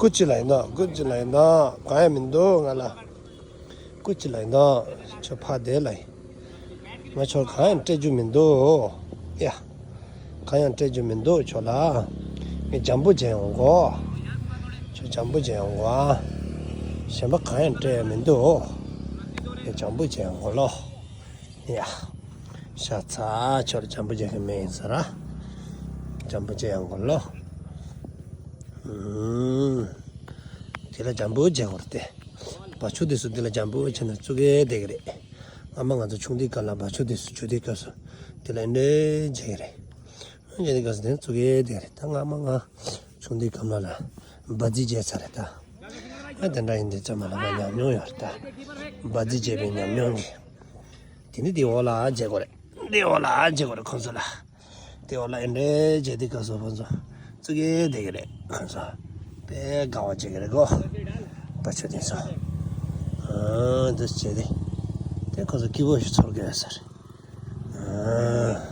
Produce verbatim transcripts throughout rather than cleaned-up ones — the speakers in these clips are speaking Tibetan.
སྐུ་ཅི་ལ་ཡིན་ནོ། སྐུ་ཅི་ལ་ཡིན་ནོ། གང་ཡང་མི་འདུག་ང་ལ། སྐུ་ཅི་ལ་ཡིན་ནོ། ཁྱོད་ཕ་བདེ་ལ་ཡིན། ང་ཁྱོད་གང་ཡང་སྤྲད་རྒྱུ་མི་འདུག་ཡ། གང་ཡང་སྤྲད་རྒྱུ་མི་འདུག་ཁྱོད་ལ། ངས་འཇམ་པོ་བྱས་ཡོང་གོ། ཁྱོད་འཇམ་པོ་བྱས་ཡོང་གོ་ཨ། གཞན་པ་གང་ཡང་སྤྲད་ཡ་མི་འདུག་ངས་འཇམ་པོ་བྱས་ཡོང་གོ་ལོ། ཡ། ཤ་ཚ་ཁྱོད་ལ་འཇམ་པོ་བྱས་ཀྱི་མེད་ཡིན་ས་ར། འཇམ་པོ་བྱས་ཡོང་གོ་ལོ། ཨུམ། དེ་ལ་འཇམ་པོ་བྱས་གོ་ར་སྟེ། བ་ཕྱུགས་དེ་ཚོ་འདི་ལ་འཇམ་པོ་བྱས་ན་བཙུགས་ཀྱི་བསྡད་ཀྱི་རེད། སྔ་མ་ང་ཚོ་ཆུང་དུས་སྐབས་ལ་བ་ཕྱུགས་དེ་ཚོ་ཆུང་དུས་སྐབས་སུ་འདི་ལ་འདྲེ་བྱས་ཀྱི་རེད། བྱས་དུས་སྐབས་སུ་དེ་བཙུགས་ཀྱི་བསྡད་རེད། ད་སྔ་མ་ང་ཆུང་དུས་སྐབས་ལ་ལ་འབའ་རྫི་བྱས་ཚར་རེད་ད། ཨ་དེ་འདྲ་ཡིན་དུས་ཙམ་མ་ལ་ང་ཉམས་མྱོང་ཡོད་རེད་ད། འབའ་རྫི་བྱས་པའི་ཉམས་མྱོང་གིས། དེ་ནི་དེ་འོག་ལ་བྱས་གོ་རེད། དེ་འོག་ལ་བྱས་གོ་རེད་ཁོང་ཚོ་ལ། དེ་འོག་ལ་ཨེ་འདྲས་བྱས་དེ་སྐབས་སུ་ཁོང་ཚོ་བཙུགས་ཀྱི་བསྡད་ཀྱི་རེད་ཁོང་ཚོ། དཔེ་དགའ་བ་བྱེད་ཀྱི་རེད་གོ། བ་ཕྱུགས་དེ་ཚོ། ཨ་འདི་བྱས་དེ། དེ་ཁོང་ཚོ་སྐྱིད་པོ་ཞིག་ཚོར་གི་ཡོད་ས་རེད། ཨ་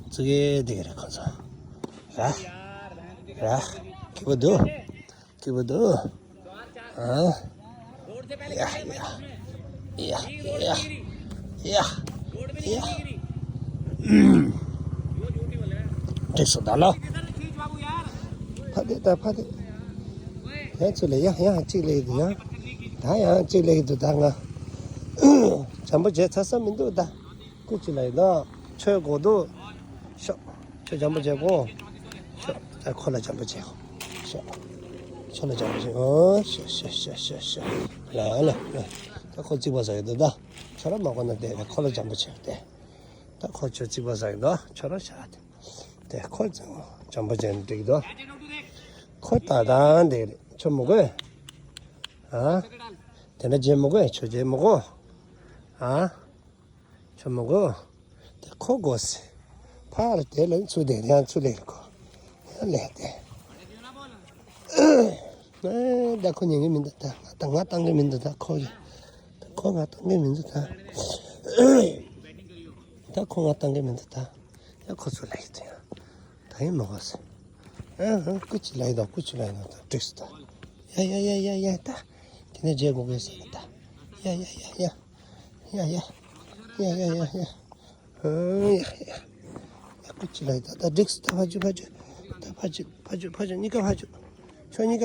བཙུགས་ཀྱི་བསྡད་ཀྱི་རེད་ཁོང་ཚོ། ར། ར། སྐྱིད་པོ་འདུག་སྐྱིད་པོ་འདུག་ཨ། ཡ་ཡ། ཡ་ཡ། ཡ་ཡ། འགྲིག་སོང་ད་ལོ། ཕ་དེ་ད་ཕ་དེ། ཡང་ཚུར་ལས་ཡ་ཡ་གཅིག་ལས་འདུག་ཡ། ད་ཡང་གཅིག་ལས་འདུག་ད་ང་། འཇམ་པོ་བྱས་ཚར་ས་མི་འདུག་ད། སྐུ་ཅི་ལ་ཡིན་ན། ཆོས་གོ་འདུག་ཤོག་ཁྱོད་འཇམ་པོ་བྱས་གོ། ཤོག་ད་ཁོ་ལ་འཇམ་པོ་བྱས་གོ། ཤོག་ཁྱོད་ལ་འཇམ་པོ་བྱས་གོ། ཤོག་ཤོག་ཤོག་ཤོག་ཤོག་ལ་ལ་ལ། ད་ཁོ་རྩིག་པ་ཟ་གི་འདུག་ད་ཁྱོད་རང་མ་གོ་ན་བསྡད་རེད། ཁོ་ལ་འཇམ་པོ་བྱས་བསྡད། ད་ཁོ་ཁྱོད་རྩིག་པ་ཟ་གི་འདུག་ཁྱོད་རང་བཞག་སྟེ། ཁོ་འཇམ་པོ་བྱས་ན་འགྲིག་འདུག་ཁོ་ད་ད་བསྡད་རེད། ཁྱོད་མི་དགོས། ཨ། དེ་འདྲ་བྱེད་མི་དགོས། ཁྱོད་བྱེད་མི་དགོས། ཨ། ཆོ་མོ་གོ། དེ་ཁོ་གོ་སི། ཕར་དེ་ལ་ཚུར་དེ་ཡང་ཚུར་ལེན་གོ། ཡང་ལེན་དེ། ཨེ་ད་ཁོ་ཉན་གི་མི་འདུག་ད་ང་ད་ང་བཏང་གི་མི་འདུག་ད་ཁོ་གི། ད་ཁོ་ང་བཏང་གི་མི་འདུག་ད། ད་ཁོ་ང་བཏང་གི་མི་འདུག་ད། ཡང་ཁོ་ཚུར་ལེན་དེ་ཡང་། ད་ཡང་མ་གོ་སི། ཨ་ཧ་སྐུ་ཅི་ལ་ཡི་ད་སྐུ་ཅི་ལ་ཡི་ད་ད་འགྲིག་སི་ད། ཡ་ཡ་ཡ་ཡ་ཡ་ད། དེ་ནས་རྗེས་གོ་གོ་སི་ད། ཡ་ཡ་ཡ་ཡ། ཡ་ཡ། ཡ་ཡ། ཡ་ཡ་ཡ་ཡ། ཨ་ཡ་ཡ། ཡ་ཀུ་ཅི་ལ་ཡི་ད་ད་འགྲིག་སི་ད་ཕ་ཇུ་ཕ་ཇུ། ད་ཕ་ཇུ་ཕ་ཇུ་ཕ་ཇུ་ཕ་ཇུ་གཉིས་ཀ་ཕ་ཇུ། ཁྱོད་གཉིས་ཀ།